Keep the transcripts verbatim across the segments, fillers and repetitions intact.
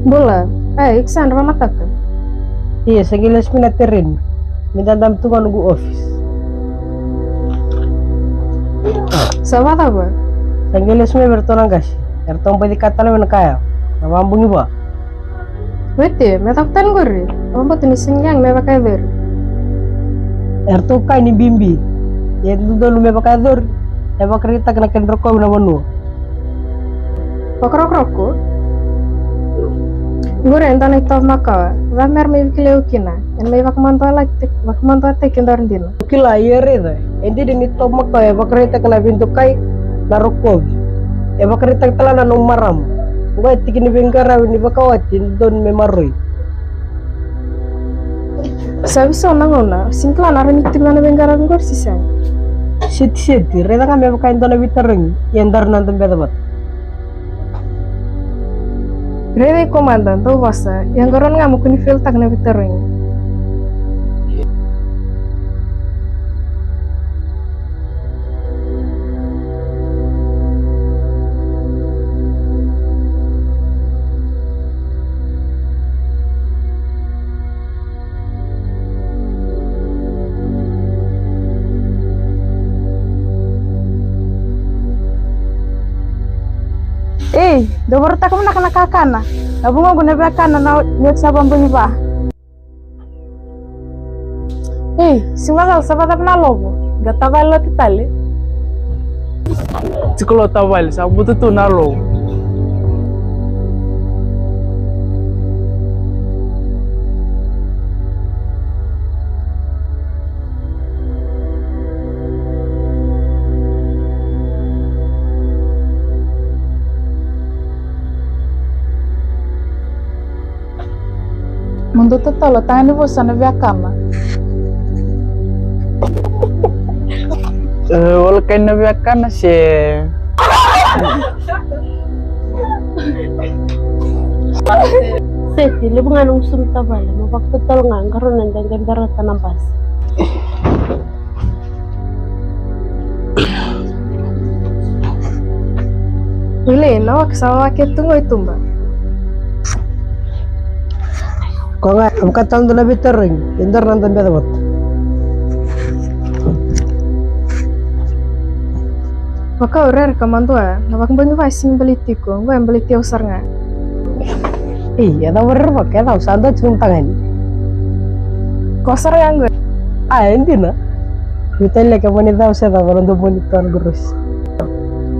Bula. Ai, iko sa dra vamataka? Ia, sa qai lesu mai na tereni. Me da dabe tu ga noqu office. Sa vakacava? Sa qai lesu mai vei iratou na qase. Eratou baci ka tale mai na ka ya. Na vakabogi va. Wete, me cava tani qori? Au vakabauta ni sega ni me vakayacori. Eratou kaya ni bibi. Ia e dodonu me vakayacori. E vakaraitaka na kena rokovi na vanua. Vakarokoroko. Qori e dua na itovo makawa. Cava mera mai vakilai au kina? Ena mai vakamadualaki, vakamaduataki e dua na dina. Kila, ia raica, e dina ni itovo makawa e vakaraitaka na veidokai, na rokovi. E vakaraitaka tale ga na nomu marama. Oqo e tiki ni veiqaravi ni vakawati e dodonu me maroroi. Sa veisau na gauna, sega ni kila na rawa ni tiko na veiqaravi qori se sega. Seti, seti, raica ga me vaka e dua na veitarogi, ia daru na dabeca vata. Raica iko mada, dau vosa, ia qarauna ga mo kua ni failtaka na veitarogi. Ei, dou vakarautaka vinaka na kakana. Na vugoqu na via kana na, ni oti sa vakabogi va. Ei, sega ni macala, sa vakacava na lovo? Qai tavale oti tale. Tiko lo tavale, sa butu tu na lovo. Mo dou totolo, taga ni vosa na viakana. E, walakai na viakana se? Seti, levu ga na gusumi tavale, mo vakatotolo ga, qarauna de qai berata na basi. Wili, na waka sa wake tu qo i tuba. Ko ga, au vakatau dua na veitarogi, e dua na dabeca vata. Vaka au rereka madua, na vakabogi va e sega ni baleti iko, qo e baleti au sara ga. Ei, e cava rerevaka, e cava sa dua tiko na tagane. Ko sara ga qo. A, e dina. Io tale ke mani cava se cava, na dua mani tau na grocery.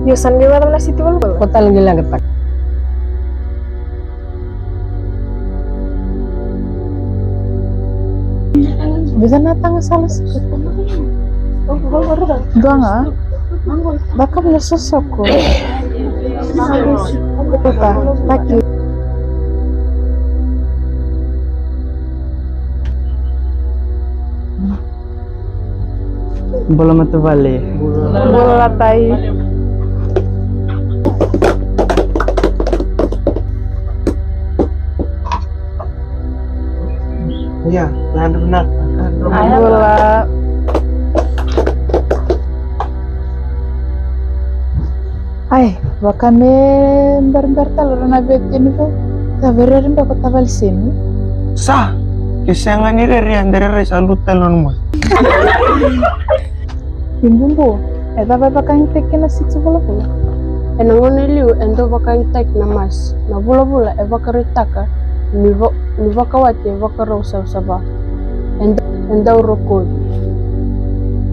Io sa qai vacava na siti volavola. Ko tale qai leqataka. Vica na taga sala siko. Dua ga. Vaka na sosoko. Puta, taki. Bula matavuvale. Bula tai. Ia, na dua na. Bula. Ai, vaka me berabera tale o ira na veiwatini vou. Sa vei rere beka o tavale Semi? Sa, ke sega ni rere, a de rere sa lutu tale na nona moce. I Bubu, e cava e vakayagataki kina na siti vulavula? Ena gauna e liu e dau vakayagataki na masi. Na vulavula e vakaraitaka ni va-, ni vakawati e vakarau savasava. E da-, e dau rokovi.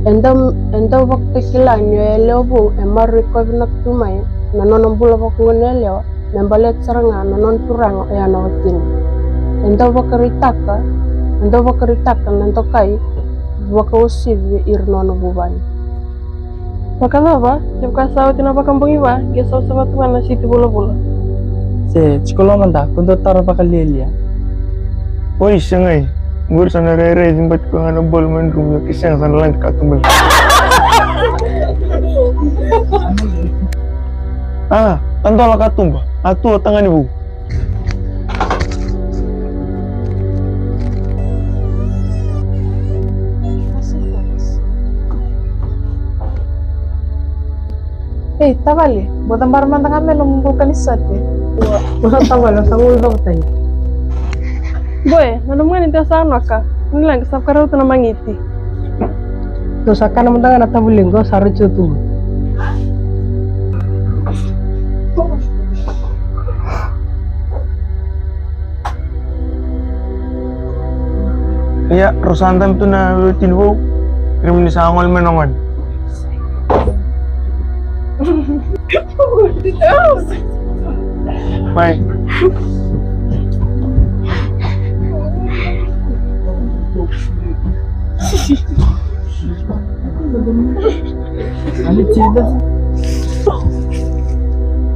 E dau, e dau vakatakila ni o yalewa vou e maroroi koya vinaka tu mai na nona bula vakagoneyalewa me baleta sara ga na nona turaga oya na watina. E dau vakaraitaka, e dau vakaraitaka na dokai vakauasivi vei ira nona vuvale. Vakacava, kevaka sa oti na vakabogi va, qai savasava tu ga na siti vulavula? Se, tiko lo mada, ko dau taro vakalialia. Oi, segai. Qori sa na rairai ciba tiko ga na ball mai na rumu, ke sega sa na lade katuba. A, tadola katuba. A tu o tagane vou. Ei, tavale, bau cabara mada ga mai nomu bau ka ni sote. Mo sa tau vale, sa gulu cava tani. Boy, na nomu gani deu sa noka. Ni laga sa vakarauta na magiti. Dou sa kana mada ga na tavuliqu, sa roti tu. Ia, rau sa dabe tu na veiwatini vou. Kere mani sa gole mai na gone. Mai.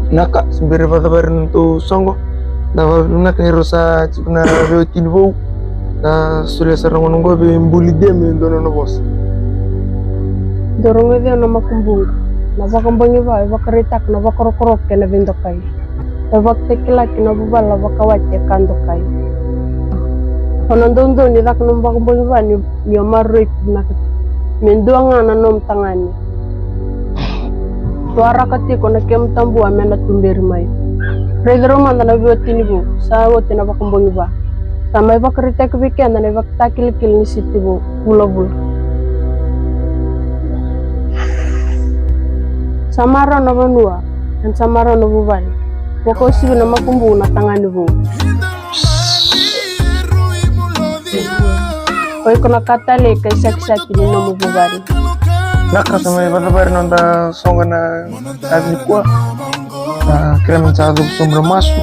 Naka, se bera vakacavari na tou soqo. Na vakavinaka ni rau sa tiko na veiwatini vou. Na solia sara na gauna oqo vei Buli Dia me dua nona vosa. Dou rogoci au na makubuqu. Na vakabogi va e vakaraitaka na vakarokoroko kei na veidokai. E vakatakilaki na vuvale na vakawati e ka dokai. O na doudou ni caka nomu vakabogi va ni, ni o maroroi vinaka me dua ga na nomu tagane. Waraka tiko na kemu tabua me na tuberi mai. Raici rau mada na veiwatini vou, sa oti na vakabogi va. Sa mai vakaraitaki vei keda na ivakatakilakila ni siti vou, vulavula. Sa marau na vanua, and sa marau na vuvale. Vakauasivi na makubuqu na tagane vou. O iko na ka talei ka isakisaki ni nomu vuvale. Na ka sa mai vakacavari na noda soqo na yavi nikua. Na kere mani sa cuva sobu na masu.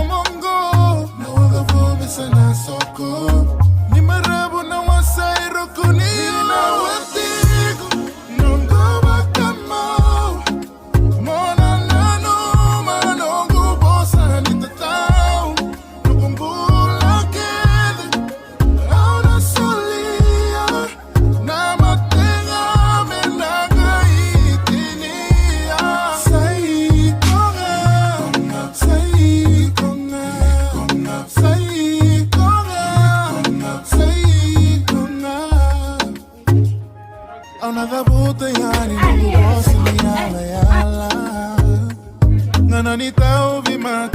Au na cavuta yani noqu vosa ni yalayala. Ga na ni tauvi mata